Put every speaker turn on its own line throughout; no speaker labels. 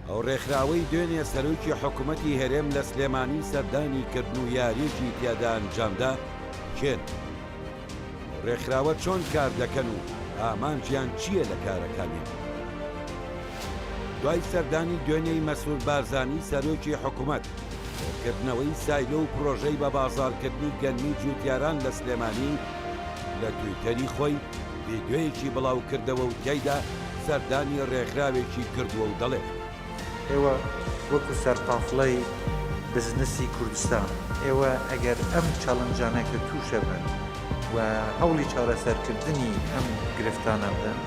ئەو ڕێکخراوەی دوێنێ سەرۆکی حکومەتی هەرێم لە سلێمانی سەردانی کردن و یارییەکی تیادا ئەنجامدا کێن؟ ئەو ڕێکخراوە چۆن کار دەکەن و ئامانجیان چییە لە کارەکانیان؟ دوای سەردانی دوێنێی مەسرور بارزانی سەرۆکی حکومەت بۆ کردنەوەی سایلۆ و پرۆژەی بە بازاڕکردنی گەنمی جوتیاران لە سلێمانی، لە تویتەری خۆی ڤیدیۆیەکی بڵاوکردەوە و تیایدا سەردانی ڕێکخراوێکی کردووە و دەڵێت.
ئێوە وەکو سەرقافڵەی بزنسی کوردستان، ئێوە ئەگەر ئەم challenge انە کە تووشە بن و هەوڵی چارەسەرکردنی ئەم گرفتانە بدەن،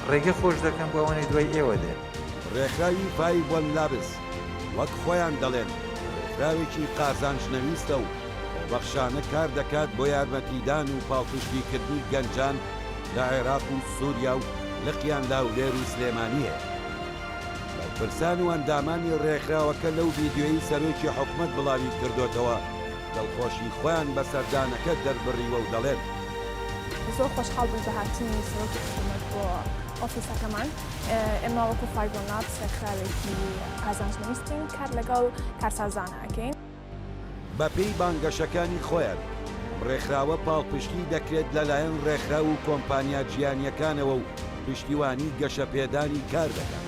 ڕێگە خۆش دەکەن بۆ ئەوانەی دوای ئێوە دێن.
ڕێکخراوی فایڤ وەن لابس وەک خۆیان دەڵێن ڕێکخراوێکی قازانج نەویستە و خۆبەخشانە کار دەکات بۆ یارمەتیدان و پاڵپشتیکردنی گەنجان لە عێراق و سوریا و لقیان لە هەولێر و سلێمانی هەیە. بەرپرسان و ئەندامانی ڕێکخراوەکە لەو ڤیدیۆیەی سەرۆکی حکومەت بڵاوی کردۆتەوە دڵخۆشی خۆیان بە سەردانەکە دەربڕیوە و دەڵێن.
زۆر خۆشحاڵ بووین بە هاتنی سەرۆکی حکومەت بۆ ئۆفیسەکەمان. ئێمە وەکو فایڤ وەن لابس ڕێکخراوێکی قازانج نەویستین، کار لەگەڵ کارسازانە ئەکەین.
بەپێی بانگەشەکانی خۆیان، ئەم ڕێکخراوە پاڵپشتی دەکرێت لەلایەن ڕێکخراو و کۆمپانیا جیهانییەکانەوە و پشتیوانی گەشەپێدانی کار دەکات.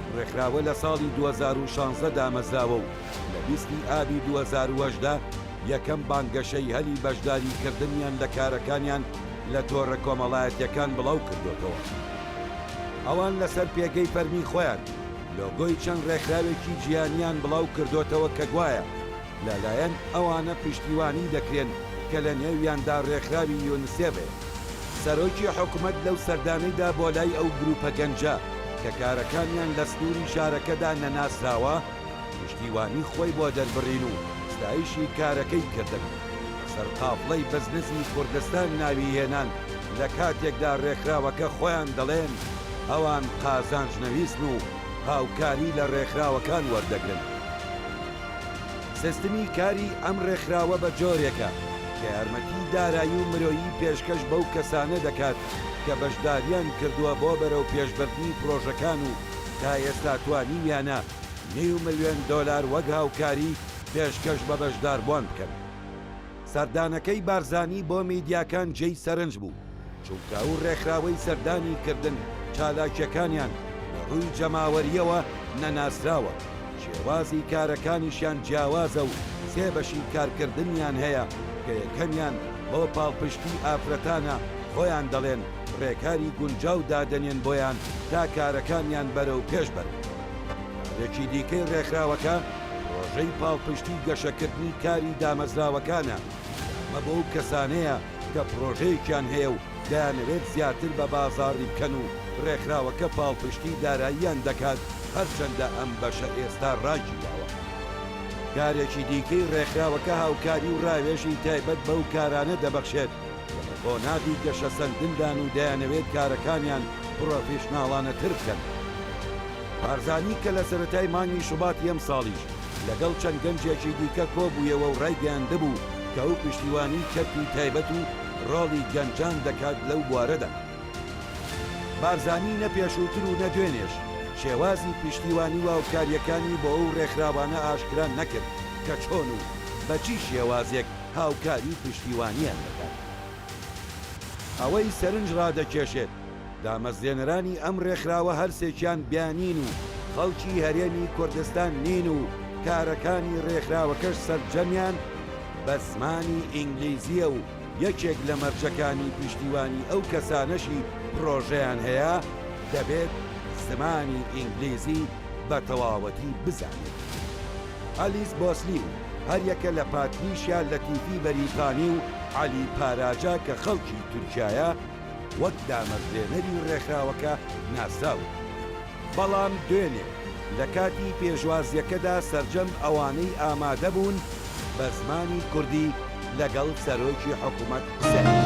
ئەم ڕێکخراوە لە ساڵی 2016 دامەزراوە و لە 20 ی ئابی 2018 یەکەم بانگەشەی هەلی بەشداریکردنیان لە کارەکانیان لە تۆڕە کۆمەڵایەتییەکان بڵاوکردۆتەوە. ئەوان لەسەر پێگەی فەرمی خۆیان لۆگۆی چەند ڕێکخراوێکی جیهانیان بڵاو کردۆتەوە کە گوایە لە لایەن ئەوانە پشتیوانی دەکرێن کە لە نێویاندا ڕێکخراوی یونسێف هەیە. سەرۆکی حکومەت لەو سەردانەیدا بۆ لای ئەو گروپە گەنجە کە کارەکانیان لە سنووری شارەکەدا نەناسراوە، پشتیوانی خۆی بۆ دەربڕین و ستایشی کارەکەی کردن. بە سەرقافڵەی بزنسی کوردستان ناوی هێنان لە کاتێکدا رێکخراوەکە خۆیان دەڵێن ئەوان قازانج نەویستن و هاوکاری لە رێکخراوەکان وەردەگرن. سیستمی کاری ئەم رێکخراوە بە جۆرێکە کە یارمەتی دارایی و مرۆیی پێشکەش بەو کەسانە دەکات کە بەشداریان کردووە بۆ بەرەوپێشبردنی پرۆژەکان و تا ئێستا توانیویانە نیو ملیۆن دۆلار وەک هاوکاری پێشکەش بە بەشداربووان بکەن. سەردانەکەی بارزانی بۆ میدیاکان جێی سەرنج بوو، چونکە ئەو ڕێکخراوەی سەردانی کردن چالاکییەکانیان لە ڕووی جەماوەرییەوە نەناسراوە، شێوازی کارەکانیشیان جیاوازە و سێ بەشی کارکردنیان هەیە کە یەکەمیان بۆ پاڵپشتی ئافرەتانە خۆیان دەڵێن ڕێکاری گونجاو دادەنێن بۆیان تا کارەکانیان بەرەو پێش بەرن. کارێکی دیکەی ڕێکخراوەکە پڕۆژەی پاڵپشتی گەشەکردنی کاری دامەزراوەکانە کە ئەمە بۆ ئەو کەسانەیە کە پڕۆژەیەکیان هەیە و دەیانەوێت زیاتر بە بازاڕی بکەن و ڕێکخراوەکە پاڵپشتی داراییان دەکات هەرچەندە ئەم بەشە ئێستا ڕاگیراوە. کارێکی دیکەی ڕێکخراوەکە هاوکاری و ڕاوێژی تایبەت بەو کارانە دەبەخشێت کە لە قۆناغی گەشەسەندندان و دەیانەوێت کارەکانیان پڕۆفیشناڵانەتر بکەن. بارزانی کە لە سەرەتای مانگی شوباتی ئەمساڵیش لەگەڵ چەند گەنجێکی دیکە کۆبوویەوە و ڕایگەیاندبوو کە ئەو پشتیوانی کەرتی تایبەت و ڕۆڵی گەنجان دەکات لەو بوارەدا. بارزانی نە پێشووتر و نە دوێنێش شێوازی پشتیوانی و هاوکارییەکانی بۆ ئەو ڕێکخراوانە ئاشکرا نەکرد کە چۆن و بە چی شێوازێک هاوکاری و پشتیوانیان دەکات. ئەوەی سەرنج ڕادەکێشێت، دامەزرێنەرانی ئەم ڕێکخراوە هەرسێکیان بیانین و خەڵکی هەرێمی کوردستان نین و کارەکانی ڕێکخراوەکەش سەرجەمیان بە زمانی ئینگلیزییە و یەکێک لە مەرجەکانی پشتیوانی ئەو کەسانەشی پڕۆژەیان هەیە دەبێت زمانی ئینگلیزی بە تەواوەتی بزانێت. ئەلیس بۆسلی و هەریەکە لە پاتریشیا لەتیفی بەریتانی و عەلی پاراجا کە خەڵکی تورکیایە وەک دامەزرێنەری ڕێکخراوەکە ناسراون. بەڵام دوێنێ لە کاتی پێشوازییەکەدا سەرجەم ئەوانەی ئامادەبوون بە زمانی کوردی لەگەڵ سەرۆکی حکومەت قسەیان.